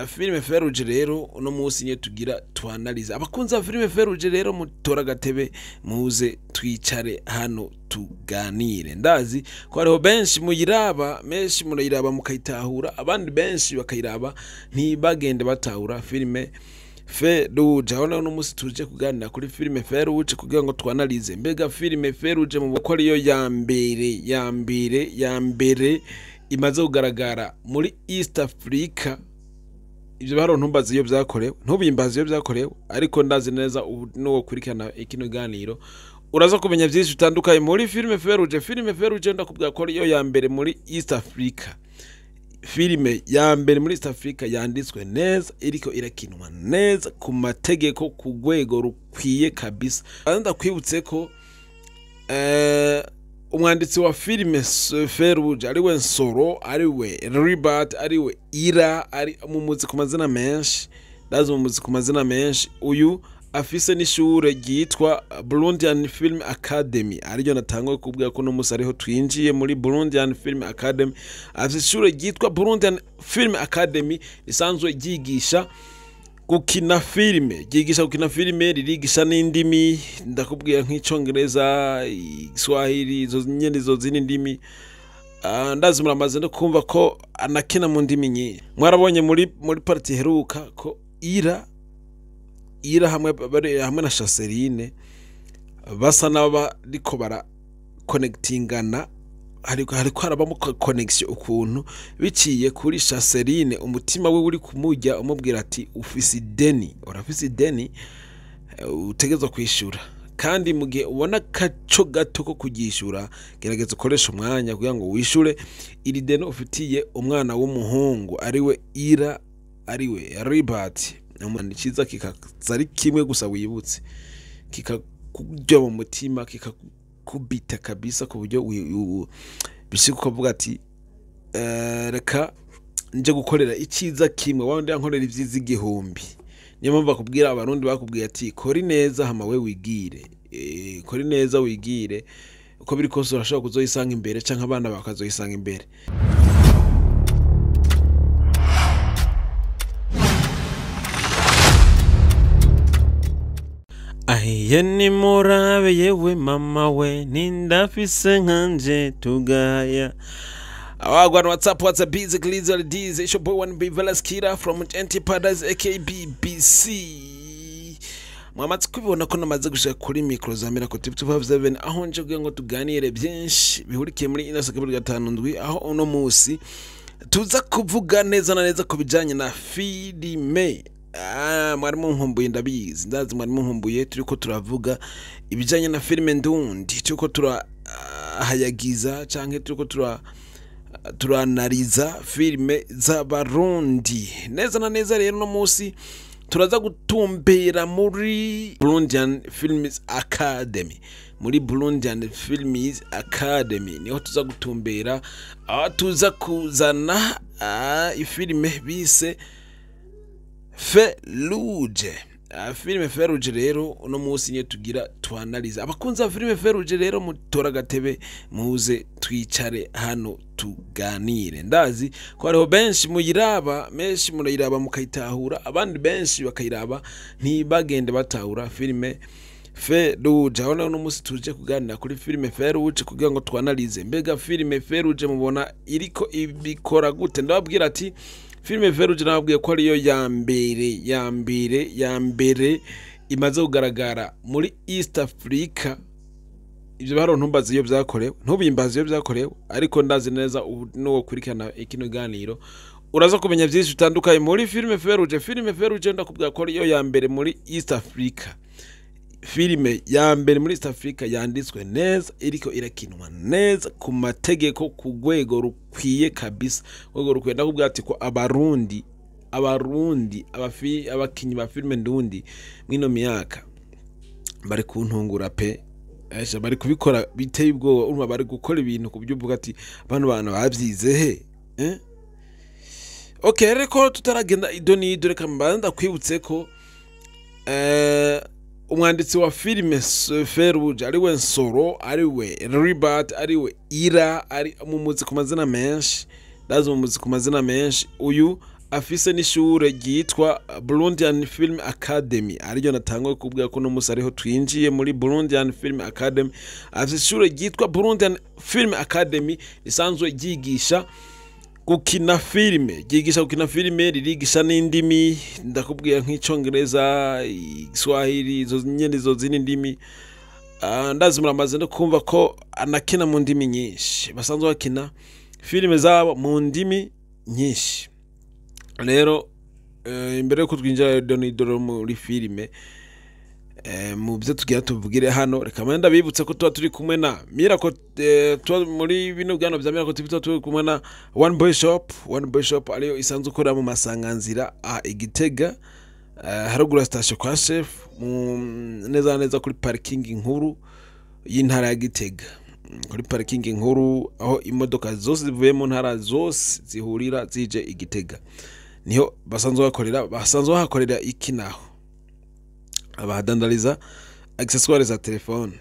Filime Feruje rero uno munsi niyo tugira twanalize. Abakunzi ba filime Feruje rero mutora agatebe muze twicare hano tuganire. Ndazi ko hariho benshi muyiraba, menshi murayiraba mukayitahura, abandi benshi bakayiraba ntibagende batahura filime Feruje. Aho naho uno munsi tuje kuganira kuri filime Feruje kugira ngo twanalize mbega filime Feruje mu ko ariyo ya mbere ya mbere ya mbere imaze kugaragara muri East Africa. Ibyo baro ntumbaze iyo byakorewe, ntubimbaze iyo byakorewe, ariko ndazi neza n'uwo kurikirana ikino ganiro uraza kumenya byinshi bitandukanye muri filime Feruje. Filime Feruje ndakubwira ko ariyo ya mbere muri East Africa, filime ya mbere muri East Africa yanditswe neza, iriko irakinwa neza ku mategeko ku rwego rukwiye kabisa. Ndakwibutse ko umwanditsi wa filime Feruje ariwe Nsoro, ariwe Ribert, ariwe Ira, ari mumuzi ku mazina menshi, ndazi mumuzi ku mazina menshi. Uyu afise n'ishure ryitwa Burundian Film Academy, ariryo natangwe kubwira ko no musi ariho twinjiye muri Burundian Film Academy. Afise ishure ryitwa Burundian Film Academy risanzwe ryigisha gukina filime, ryigisha gukina filime, ririgisha n'indimi, ndakubwira nk'icongereza, igiswahili, izo nyene izo zindi ndimi. Ndazi muramaze no kumva ko anakina mu ndimi nyinshi. Mwarabonye muri partie iheruka ko Ira hamwe bari hamwe na Chaserine basa n'abariko bara connectingana, hariko harabamo connection ukuntu biciye kuri Chaserine, umutima we uri kumujya umubwira ati ufise ideni, urafise ideni utegerezwa kwishura, kandi mu gihe ubona kaco gato ko kugishura gerageza ukoresha umwanya kugira ngo wishure iri deni ufitiye umwana w'umuhungu ariwe Ira, ariwe Ribert. Ni cyiza kikaza ari kimwe gusa wibutse, kikakujya mu mutima, kikakubita kabisa ku buryo bishika ukavuga ati reka nje gukorera icyiza kimwe, wandi yankorera ibyiza igihumbi. Niyo mpamvu bakubwira, abarundi bakubwiye ati kora neza hama we wigire, kora neza wigire, uko biri kose urashobora kuzoyisanga imbere canke abana bakazoyisanga imbere. Ahiye ni murabe yewe mama we nindafise nkanje tugaya. Wagwan, what's up, what's up, busy, Glizzy, D's, it's your boy One B Velasquira from NT Paradise aka BBC. Mwamaze kubibona ko namaze gushika kuri micro za Miracle TV 257, aho nje kugira ngo tuganire byinshi bihurikiye muri ino kabiri gatanu ndwi, aho uno musi tuza kuvuga neza na neza ku bijanye na filime. Mwari munkumbuye, ndabizi, ndazi mwari munkumbuye. Turiko turavuga ibijanye na filime ndundi, turiko turahayagiza canke turiko turanariza filime z'abarundi neza na neza. Rero no musi turaza gutumbera muri Burundian Films Academy, muri Burundian Films Academy niho tuza gutumbera, aho tuza kuzana ifilime bise Feruje. Filime Feruje rero uno munsi niyo tugira twanalize. Abakunzi ba filime Feruje rero mutora agatebe muze twicare hano tuganire. Ndazi ko hariho benshi muyiraba, menshi murayiraba mukayitahura, abandi benshi bakayiraba ntibagende batahura filime Feruje. Aho naho uno munsi tuje kuganira kuri filime Feruje kugira ngo twanalize mbega filime Feruje mubona iriko ibikora gute. Ndababwira ati filime Feruje nababwiye ko ariyo ya mbere ya mbere ya mbere imaze kugaragara muri East Africa. Ibyo baro ntumbaze iyo byakorewe, ntubimbaze iyo byakorewe, ariko ndazi neza n'uwo kurikirana ikino ganiro uraza kumenya byinshi bitandukanye muri filime Feruje. Filime Feruje ndakubwira ko ariyo ya mbere muri East Africa, filime ya mbere muri East Africa yanditswe neza, iriko irakinwa neza ku mategeko ku rwego rukwiye kabisa, rwego rukwiye. Ndakubwira ati ko abarundi abakinyi ba filime ndundi mwino myaka bari kuntungura pe, bari kubikora biteye ubwoba, urumva bari gukora ibintu ku buryo uvuga ati bano bantu babyize he? Okay, reko tutaragenda ido n'ido, reka mbanza ndakwibutse ko umwanditsi wa filime Feruje ariwe Nsoro, ariwe Ribert, ariwe Ira, ari mumuzi ku mazina menshi, ndazi mumuzi ku mazina menshi. Uyu Afise n'ishure ryitwa Burundian Film Academy, ariryo natangwe kubwira ko no musi ariho twinjiye muri Burundian Film Academy. Afise ishure ryitwa Burundian Film Academy risanzwe ryigisha gukina filime, ryigisha gukina filime, ririgisha n'indimi, ndakubwira nk'icongereza, igiswahili, izo nyene, izo zindi ndimi. Ndazi muramaze no kumva ko anakina mu ndimi nyinshi, basanzwe bakina filime zabo mu ndimi nyinshi. Rero imbere yuko twinjira donidoro muri filime, mu byo tugira tuvugire hano, reka mbe ndabibutse ko tuba turi kumwe na Miracle, tuba muri bino bwano bya Miracle TV, tuba turi kumwe na One Boy Shop. One Boy Shop ariyo isanzwe ikorera mu Masanganzira a Igitega, haruguru ya station kwa chef, mu neza na neza kuri parking nkuru y'intara ya Gitega. Kuri parking nkuru aho imodoka zose zivuye mu ntara zose zihurira zije Igitega, niho basanzwe bakorera. Basanzwe bahakorera iki naho? Abahadandariza accessoires za telefone,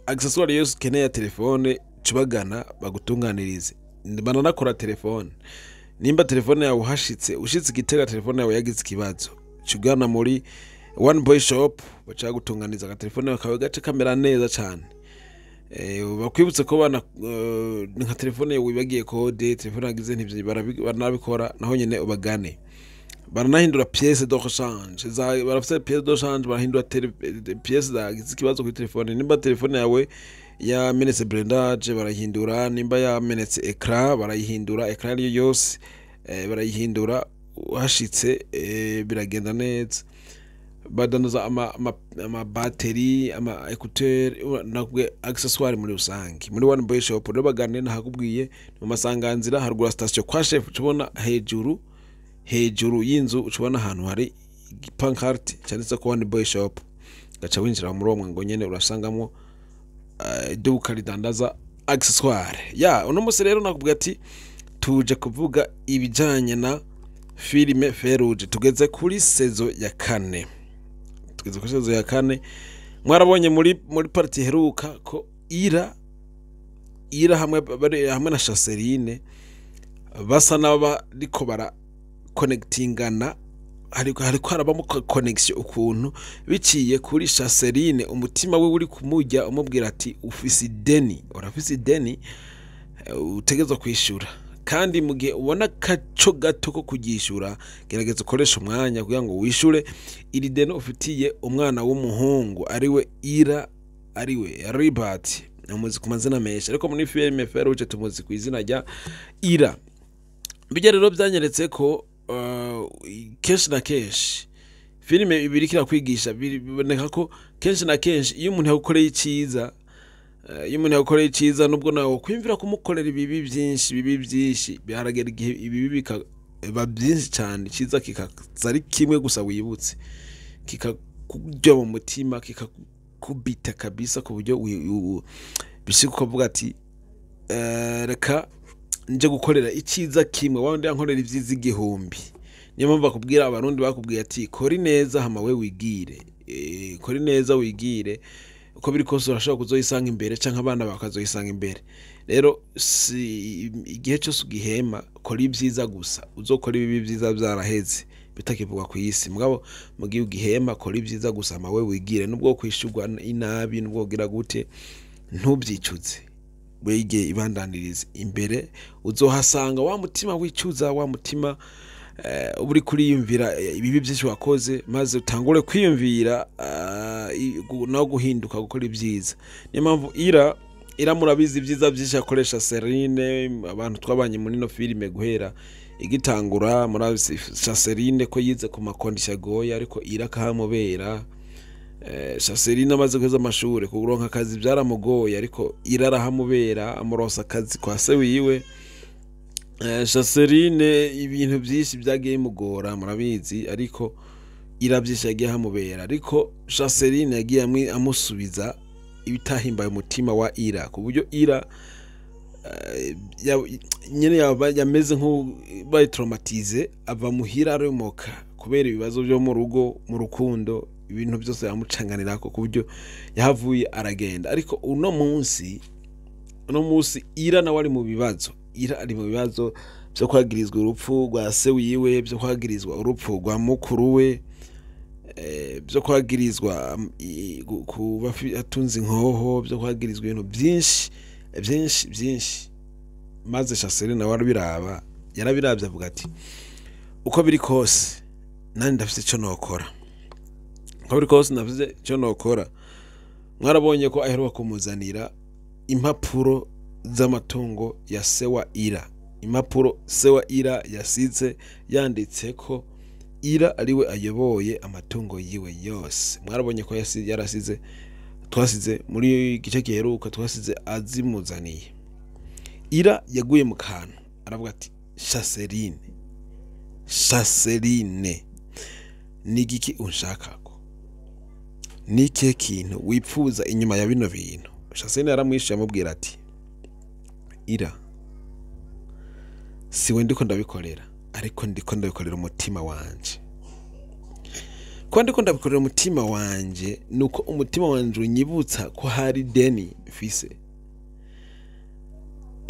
accessoire yose ukeneye ya telefone, cubagana bagutunganirize. Bananakora telefone. Nimba telefone yawe uhashitse, ushitse Igitega, telefone yawe yagize ikibazo, cugana muri One Boy Shop, baca bagutunganiriza agatelefone kawe gace kamera neza cane. Bakwibutse ko bana nka telefone wibagiye code, telefone yagize ntivyo, baranabikora naho nyene, ubagane. Baranahindura pièce de rechange za, barafite pièce de rechange, barahindura pièce zagize ikibazo kuri telefone. Nimba telefone yawe yamenetse blindage, barayihindura. Nimba yamenetse écran, barayihindura, écran ariyo yose, barayihindura. Uhashitse, biragenda neza. Badandaza ama batterie, ama écouteur, nakubwiye accessoire muri rusange muri One Boy Shop. Rero bagane, nahakubwiye mu Masanganzira, haruguru ya station kwa chef, ucubona hejuru, hejuru y'inzu ucubona ahantu hari pancarte cyanditse ko One Boy Shop, gaca winjira muri uwo mwango nyene, urasangamo iduka ridandaza accessoire. Ya uno musi rero nakubwiye ati tuje kuvuga ibijanye na filime Feruje. Tugeze kuri saison ya kane, tugeze kuri saison ya kane. Mwarabonye muri partie iheruka ko Ira hamwe bari hamwe na Chaserine basa n'abariko bara connectingana, hariko harabamo connection ukuntu biciye kuri Chaserine. Umutima we uri kumurya, umubwira ati ufise ideni, urafise ideni, utegerezwa kwishura, kandi mu gihe ubona akaco gato ko kuryishura, gerageza ukoreshe umwanya kugira ngo wishure iri deni ufitiye umwana w'umuhungu, ariwe Ira, ariwe Ribert. Umuzi ku mazina menshi, ariko muri filime Feruje tumuzi ku izina rya Ira. Bijya rero byanyeretse ko kenshi na kenshi filime ibiri kirakwigisha, biboneka ko kenshi na kenshi iyo umuntu yagukoreye icyiza, iyo umuntu yagukoreye icyiza, nubwo nawe kwiyumvira kumukorera ibibi byinshi, ibibi byinshi, biharagera igihe ibibi bikaba byinshi cyane, icyiza kikaza ari kimwe gusa wibutse, kikakurya mu mutima, kikakubita kabisa, ku buryo bishika ukavuga ati reka nje gukorera icyiza kimwe wa wundi yankorera ibyiza igihumbi. Niyo mpamvu bakubwira, Abarundi bakubwiye ati kora ineza hama we wigire. Kora ineza wigire, uko biri kose urashobora kuzoyisanga imbere, canke abana bakazoyisanga imbere. Rero si igihe cyose ugihema, kora ibyiza gusa, uzokora ibibi byiza byaraheze, bitakivugwa ku isi. Mugabo mu gihe ugihema, kora ibyiza gusa hama we wigire. Nubwo kwishurwa inabi, nubwo ugira gute, ntubyicuze, wige ibandanirize imbere, uzohasanga wa mutima wicuza, wa mutima uba uri kuriyumvira ibibi byinshi wakoze, maze utangure kwiyumvira no guhinduka gukora ibyiza. Niyo mpamvu Ira murabizi ibyiza byinshi akoresha Serine. Abantu twabanye muri ino filime guhera igitangura, murabizi Serine ko yize ku ma conditions agoye, ariko Ira akahamubera. Chaserine amaze guheza amashuri, kuronka akazi byaramugoye, ariko Ira arahamubera, amuronsa akazi kwa se wiwe. Chaserine ibintu byinshi byagiye bimugora, murabizi, ariko Ira byinshi yagiye ahamubera, ariko Chaserine yagiye amusubiza ibitahimbaye umutima wa Ira, ku buryo Ira nyene yameze nk'ubaye traumatisé, ava muhira aromoka kubera ibibazo byo mu rugo, mu rukundo, ibintu byose yamucanganirako, ku buryo yahavuye aragenda. Ariko uno munsi Ira nawe ari mu bibazo, Ira ari mu bibazo. Byo kwagirizwa urupfu rwa se wiwe, byo kwagirizwa urupfu rwa mukuru we, byo kwagirizwa kuba atunze inkoho, byo kwagirizwa ibintu byinshi byinshi byinshi. Maze Chasseline nawe arabiraba, yarabirabye avuga ati: "Uko biri kose nanjye ndafite icyo nokora, uko biri kose ndafite icyo nokora." Mwarabonye ko aheruka kumuzanira impapuro z'amatungo ya se wa Ira, impapuro se wa Ira yasize yanditse ko Ira ariwe ayoboye amatungo yiwe yose. Mwarabonye ko yarasize, twasize muri gice giheruka, twasize azimuzaniye. Ira yaguye mu kantu, aravuga ati: "Chasseline, Chasseline, ni igiki unshakako? Ni ikihe kintu wipfuza inyuma ya bino bintu?" Chasseline yaramwishuye, amubwira ati: "Ira, siwe ndiko ndabikorera, ariko ndiko ndabikorera umutima wanje. Kuba ndiko ndabikorera umutima wanje nuko umutima wanje unyibutsa ko hari deni mfise."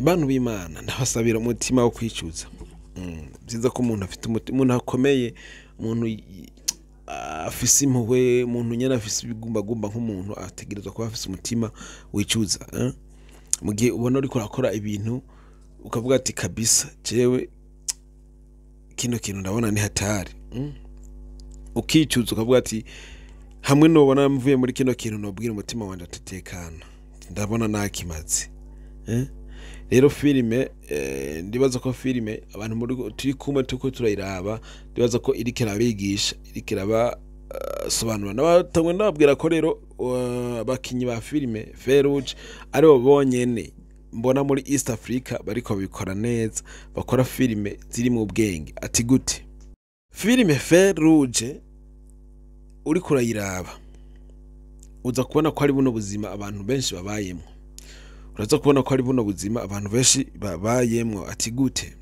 Bantu b'Imana, ndabasabira umutima wo kwicuza. Byiza ko umuntu afite umutima, umuntu akomeye, umuntu afise impuhwe, umuntu nyene afise ibigumbagumba nk'umuntu ategerezwa kuba afise umutima wicuza, eh? Mu gihe ubona uriko urakora ibintu ukavuga ati: "Kabisa jewe kino kintu ndabona ni hatari," Ukicuza ukavuga ati: "Hamwe nubona mvuye muri kino kintu, nobwira umutima wanje atitekana, ndabona nakimaze," eh? Rero filime, ndibaza ko filime abantu muri turi kumwe turiko turayiraba, ndibaza ko iriko irabigisha, iriko irabasobanura. Nabatangwe ndababwira ko rero abakinyi ba filime Feu Rouge aribo bonyene mbona muri East Africa bariko babikora neza, bakora filime ziri mu bwenge. Ati gute? Filime Feu Rouge uriko urayiraba, uza kubona ko ari buno buzima abantu benshi babayemwo. Uraza kubona ko ari buno buzima abantu benshi babayemwo. Ati gute?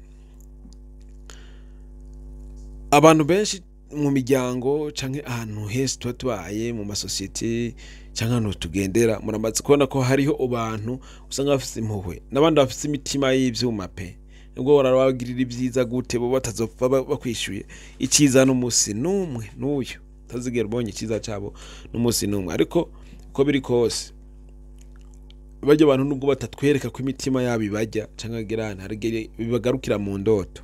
Abantu benshi mu miryango canke ahantu henshi tuba tubaye mu masosiyete canke ahantu tugendera, muramaze kubona ko hariho abantu usanga bafise impuhwe n'abandi bafise imitima y'ivyuma pe. Nubwo barabagirira ibyiza gute, bo batazopfa bakwishyuye icyiza n'umunsi n'umwe n'uyu, utazigera ubonye icyiza cabo n'umunsi n'umwe. Ariko uko biri kose, barya abantu nubwo batatwereka ko imitima yabo ibajya canke agira hari igihe bibagarukira mu ndoto.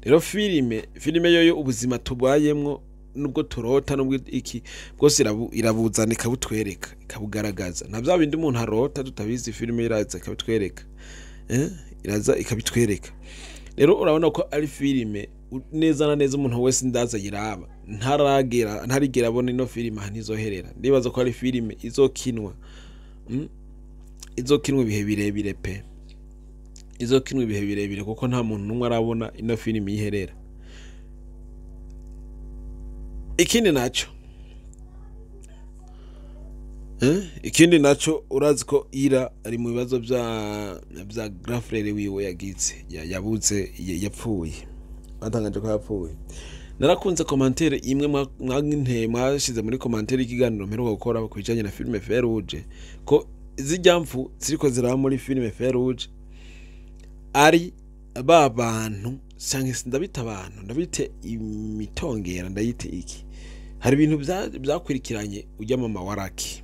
Rero filime yoyo ubuzima tubayemwo, nubwo turota, nubwo iki bwose, irabuzana ikabutwereka, ikabugaragaza. Na bya bindi umuntu arota tutabizi, filime iraza ikabitwereka, eh? Iraza ikabitwereka. Rero urabona ko ari filime neza na neza umuntu wese ndaza yiraba ntaragera, ntarigera abona ino filime aha ntizoherera. Ndibaza ko ari filime izokinwa, Izokinwa ibihe birebire pe, izokinwa ibihe birebire, kuko nta muntu n'umwe arabona ino filime yiherera. Ikindi naco, eh? Ikindi naco, urazi ko Ira ari mu bibazo vya grand frère wiwe yagize yabuze, yapfuye, batangaje ko yapfuye. Narakunze commentaire imwe mwanteye, mwashize muri commentaire y'ikiganiro mperuka gukora ku bijanye na filime Feu Rouge, ko zirya mfu ziriko ziraba muri filime Feu Rouge ari ba bantu, canke ndabita abantu, ndabite imitongera, ndayite iki. Hari ibintu vyakurikiranye ujya mama wa Raki,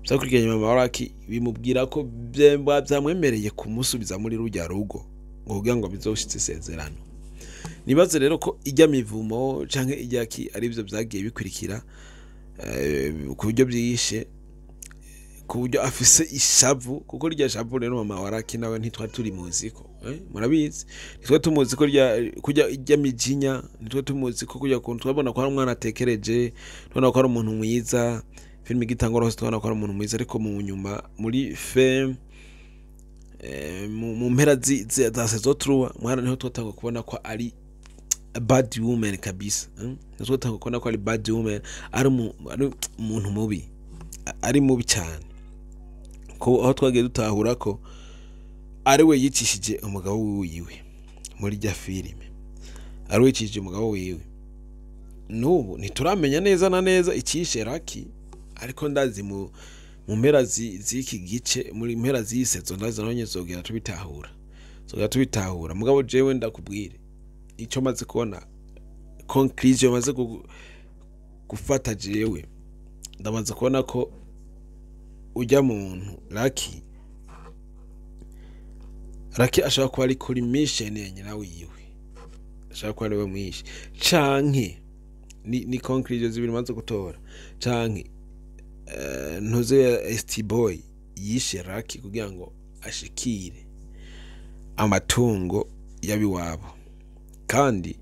vyakurikiranye mama wa Raki, bimubwira ko vyamwemereye kumusubiza muri rujya rugo ngo kugira ngo bizoshitse isezerano. Nibaze rero ko ijya mivumo canke ijya ki arivyo vyagiye bikurikira, ku buryo byishe, ku buryo afise ishavu. Kuko rya shavu rero mama wa Raki nawe ntitwari turi muzi ko, murabizi, ntitwari tumuzi ko rya kujya ijya mijinya, ntitwari tumuzi ko kujya kuntu twabona ko ari umwana atekereje, tubona ko ari umuntu mwiza. Filime igitangwa hose tubona ko ari umuntu mwiza, ariko mu nyuma muri fe mu mpera za saison 3 mwana niho twatangwa kubona ko ari a bad woman kabisa, Niho twatangwa kubona ko ari bad woman, ari umuntu mubi, ari mubi cyane, ko aho twagiye dutahura ko ari we yicishije umugabo wiwe muri rya filime, ari we yicishije umugabo wiwe. N'ubu ntituramenya neza na neza icyishe Raki, ariko ndazi mu mpera z'iki gice, muri mpera z'iyi saison, ndazi naho nyine zogera tubitahura. Tuzogenda tubitahura. Mugabo jewe ndakubwire icyo maze kubona, conclusion maze gufata, jewe ndamaze kubona ko ujya muntu Lucky ashobora kuba ari kuri mission ya nyina wiwe, ashobora kuba ariwe mwishe, canke ni conclusion zibiri maze gutora, canke ntuze ST Boy yishe Lucky kugira ngo ashikire amatungo y'abiwabo. Kandi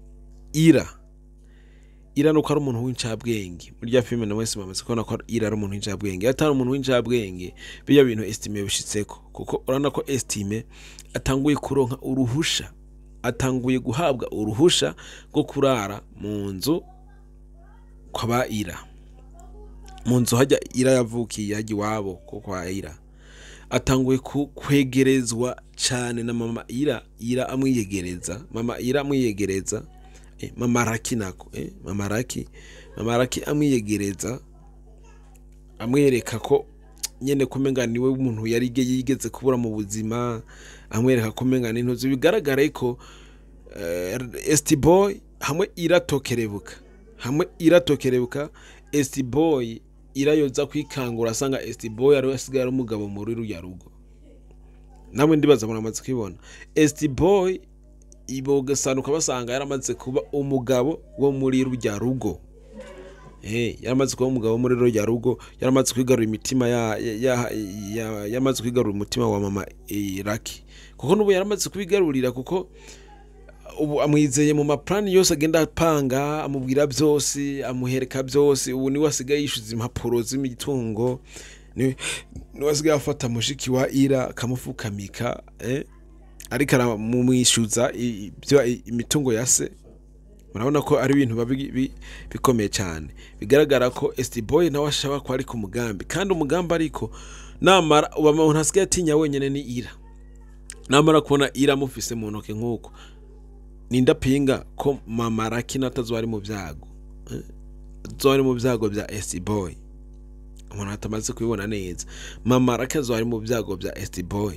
Ira nuko ari umuntu w'incabwenge muri rya filime, na mwese mwamaze kubona ko Ira ari umuntu w'incabwenge. Atari umuntu w'incabwenge, bijya bintu Estime bishitseko, kuko urabona ko Estime atanguye kuronka uruhusha, atanguye guhabwa uruhusha rwo kurara mu nzu kwa ba Ira, mu nzu hajya Ira yavukiye, hajya iwabo ko kwa Ira. Atanguye kwegerezwa cyane na mama Ira. Ira amwiyegereza, mama Ira amwiyegereza, mama Raki nako, mama Raki amwiyegereza, amwereka ko nyene kumenga niwe umuntu yari yigeze kubura mu buzima, amwereka ko umenga n'intuzi. Bigaragare ko ST Boy hamwe iratokerebuka, hamwe iratokerebuka ST Boy, irayoza kwikangura asanga ST Boy ari asigaye ari umugabo muri ruriya rugo. Namwe ndibaza muramaze kwibona ST Boy ibogasanuka basanga yaramaze kuba umugabo wo muri rujya rugo. Yaramaze kuba umugabo wo muri rujya rugo, yaramaze kwigarura imitima ya yaramaze kwigarura umutima wa mama Lucky, kuko n'ubu yaramaze kubigarurira, kuko ubu amwizeye mu maplani yose agenda apanga, amubwira byose, amuhereka byose. Ubu niwe asigaye yishyuza impapuro z'imitungo, niwe asigaye afata mushiki wa Ira akamufukamika, ariko aramumwishyuza imitungo ya se. Murabona ko ari ibintu biba bikomeye cyane. Bigaragara ko ST Boy nawe ashaka ko ari ku mugambi, kandi umugambi ariko namara ubu umuntu asigaye atinya wenyine ni Ira. Namara kubona Ira amufise mu ntoke nk'uko, nindapinga ko mama Lucky natazo ari mu byago, azoba ari mu byago bya ST Boy. Umuntu atamaze kubibona neza, mama Lucky azoba ari mu byago bya ST Boy,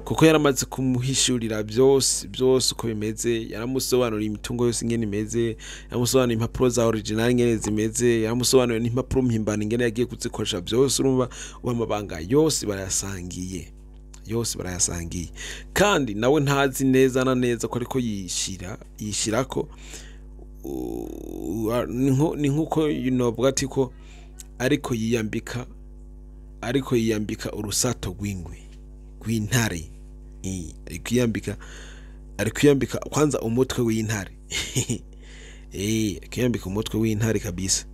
kuko yaramaze kumuhishurira byose byose uko bimeze. Yaramusobanuriye imitungo yose ingene imeze, yaramusobanuriye impapuro za original ingene zimeze, yaramusobanuriye n'impapuro mpimbano ingene yagiye kuzikoresha byose. Urumva ubu amabanga yose barayasangiye, yose barayasangiye. Kandi nawe ntazi neza na neza ko ariko yishirako ni nkuko novuga ati ko ariko yiyambika urusato rw'ingwe, rw'intare. Ari kwiyambika kwanza umutwe w'intare, ari kwiyambika umutwe w'intare kabisa.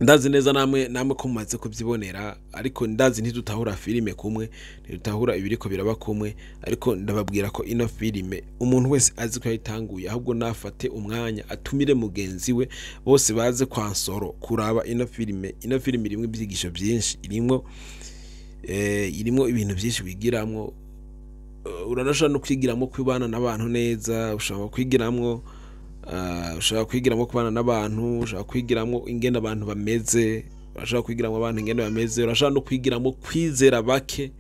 Ndazi neza namwe ko mumaze kubyibonera, ariko ndazi ntidutahura filime kumwe, ntidutahura ibiriko biraba kumwe. Ariko ndababwira ko ino filime umuntu wese azi ko yayitanguye, ahubwo nafate umwanya atumire mugenzi we, bose baze kwa Nsoro kuraba ino filime. Ino filime irimwo ibyigisho byinshi, irimwo ibintu byinshi wigiramwo. Uranashobora no kwigiramo kubana n'abantu neza, ushobora kwigiramo kubana n'abantu, ushobora kwigiramo ingene abantu bameze, urashobora kwigiramo abantu ingene bameze, urashobora no kwigiramo kwizera bake,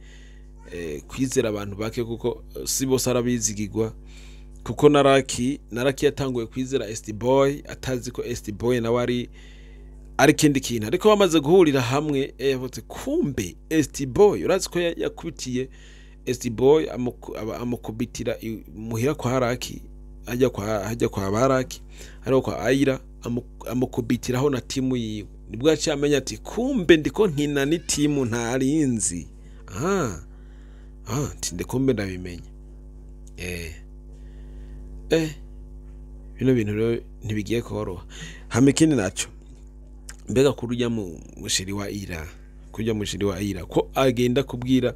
kwizera abantu bake, kuko si bose arabizigirwa. Kuko na Lucky yatanguye kwizera ST Boy atazi ko ST Boy nawe ari ikindi kintu. Ariko bamaze guhurira hamwe, yavuze kumbe ST Boy, urazi ko yakubitiye ST Boy, amukubitira muhira kwa Lucky, hajya kwa Baraki, hariho kwa Aira, amukubitiraho na timu yiwe. Nibwo yaciye amenya ati kumbe ndiko nkina ni timu ntarinzi. Ah, ati kumbe ndabimenya. Bino bintu rero ntibigiye koroha. Hama ikindi naco, mbega kurya mu mushiri wa Ira, kurya mushiri wa Ira ko agenda kubwira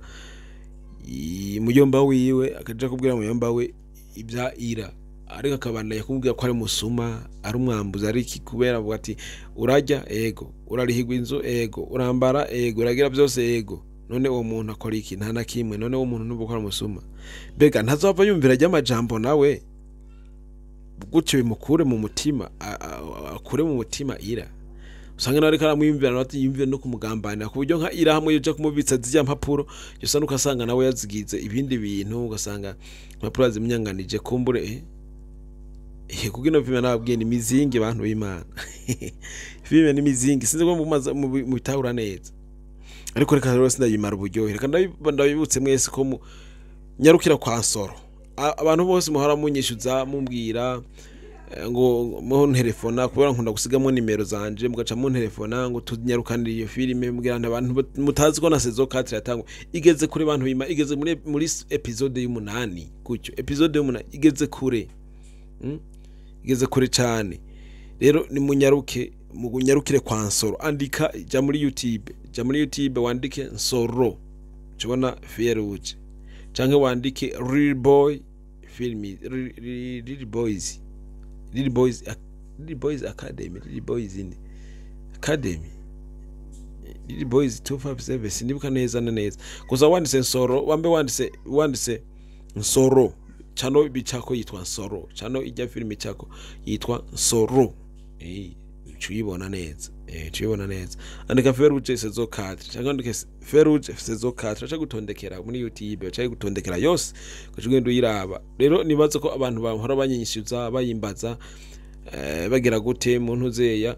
muyomba wiwe, akaja kubwira muyomba we ibya Ira, ariko akabandanya kumubwira ko ari musuma, ari umwambuzi, ari iki, kubera avuga ati urajya ego, urarihigwa inzu ego, urambara ego, uragira byose ego, none uwo muntu akora iki? Nta na kimwe. None uwo muntu nubwo ari umusuma, mbega ntazava yumvira ajya amajambo nawe gutyo bimukure mu mutima, akure mu mutima Ira? Usanga nawe ariko aramwiyumvira, nawe ati yiyumvira no kumugambanira, ku buryo nka Ira hamwe yoja kumubitsa zirya mpapuro, yosa n'ugasanga nawe yazigize ibindi bintu, ugasanga impapuro yazimunyanganije kumbure. Kuko ino filime nababwiye ni mizingi, bantu b'Imana, filime ni mizingi. Sinzi ko mubitahura neza, ariko reka rero sindayimara uburyohe. Reka ndabibutse mwese ko nyarukira kwa Nsoro. Abantu bose muhora munyishuza mumbwira ngo muntelefona, kubera nkunda gusigamo nimero zanje, mugaca muntelefona ngo tunyarukanire iyo filime. Mbwira nti abantu mutazi ko na saison 4 yatangwa, igeze kure, bantu bima, igeze muri episode y'umunani gutyo. Episode y'umunani igeze kure, Igeze kure cyane. Rero nimunyaruke, munyarukire kwa Nsoro. Andika, jya muri YouTube, jya muri YouTube wandike Nsoro, ubona Feu Rouge, canke wandike Real Boy film, Real Boys, Real Boys, Real Boys Academy, Real Boys in Academy, Real Boys 257, sinibuka neza na neza. Gusa wanditse Nsoro, wambe wanditse Nsoro channel bicako yitwa Nsoro channel, ijya filime icako yitwa Nsoro. Ucuyibona neza, ucuyibona neza. Andika Feu Rouge saison 4 cyangwa andike Feu Rouge saison 4, aca gutondekera muri YouTube, aca gutondekera yose, ugaca ugenda uyiraba. Rero nibaze ko abantu bahora banyinyishyuza, bayimbaza, bagira gute mu ntuzeya,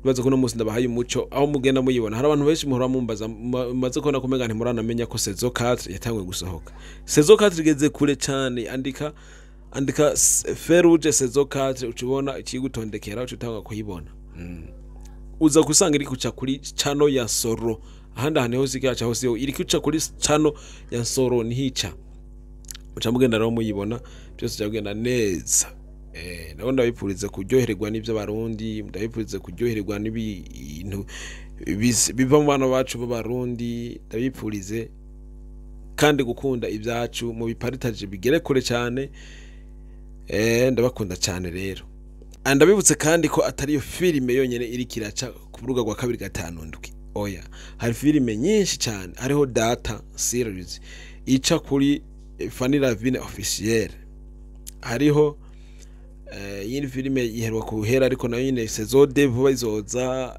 bibaza ko uno munsi ndabahaye umuco aho mugenda muyibona. Hari abantu benshi muhora mumbaza, mumaze kubona ko umenga ntimuranamenya ko saison 4 yatanguye gusohoka. Saison 4 igeze kure cyane. Andika Feu Rouge saison 4, uca ubona ikigutondekera, uca utanga kuyibona. Uza gusanga iri kuca kuri channel ya Nsoro. Ahandi ahantu hose ikaca hose iri kuca kuri channel ya Nsoro, nihica uca mugenda rero muyibona byose byagenda neza. Nabo ndabipfuriza kuryoherwa n'ibyo Abarundi, ndabipfuriza kuryoherwa n'ibintu biva mu bana bacu b'Abarundi. Ndabipfurize kandi gukunda ibyacu, mu biparitaje bigere kure cyane. Ndabakunda cyane. Rero ndabibutse kandi ko atari yo filime yonyene iri kiraca ku rubuga rwa 257. Oya, hari filime nyinshi cyane. Hariho Data series ica kuri Fanny Lavine Officiel. Hariho yindi filime iheruka kuhera, ariko nayo nyine saison deux vuba izoza.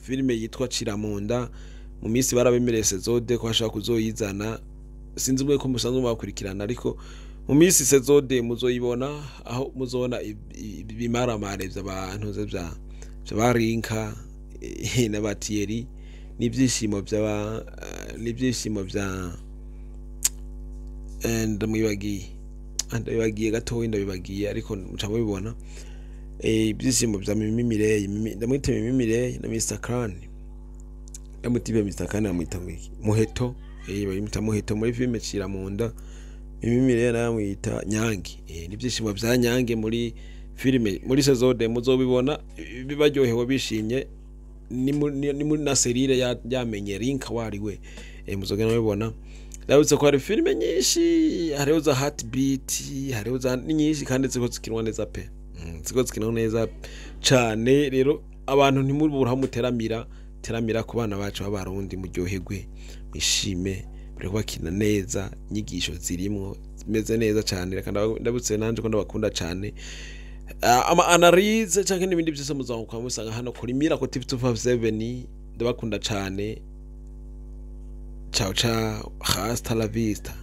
Filime yitwa Ciramunda, mu minsi barabemereye saison deux ko bashaka kuzoyizana. Sinzi mwe ko musanzwe mubakurikirana, ariko mu minsi saison deux muzoyibona, aho muzobona ibimaramare vy'abantu vya vy'abarinka n'abatiyeri n'ibyishimo by'aba n'ibyishimo vya ndamwibagiye. Ndabibagiye gatoya, ndabibagiye, ariko muca mubibona. Ibyishimo vya Mimi Mireille, ndamwita Mimi Mireille na Mr Khan. Ndamutibe Mr Khan, amwita ngwiki? Muheto. Bayimwita Muheto muri filime Cira munda. Mimi Mireille nawe amwita Nyange. N'ibyishimo vya Nyange muri filime, muri saison deux muzobibona bibaryohewe, bishimye, ni muri na serire yamenye Rinka wari we. Muzogenda mubibona. Ndabutse ko hari filime nyinshi, hariho za Heartbeat, hariho za ni nyinshi, kandi ziko zikinwa neza pe. Ziko zikinwa neza cane. Rero abantu ntimubure aho muteramira, teramira ku bana bacu b'Abarundi, muryoherwe, mwishime, bariko bakina neza, inyigisho zirimwo zimeze neza cane. Reka ndabutse nanje ko ndabakunda cane. Ama analyse canke n'ibindi byose muzanguka musanga hano kuri Miracle TV 257. Ndabakunda cane. Ciao ciao, hasta la vista.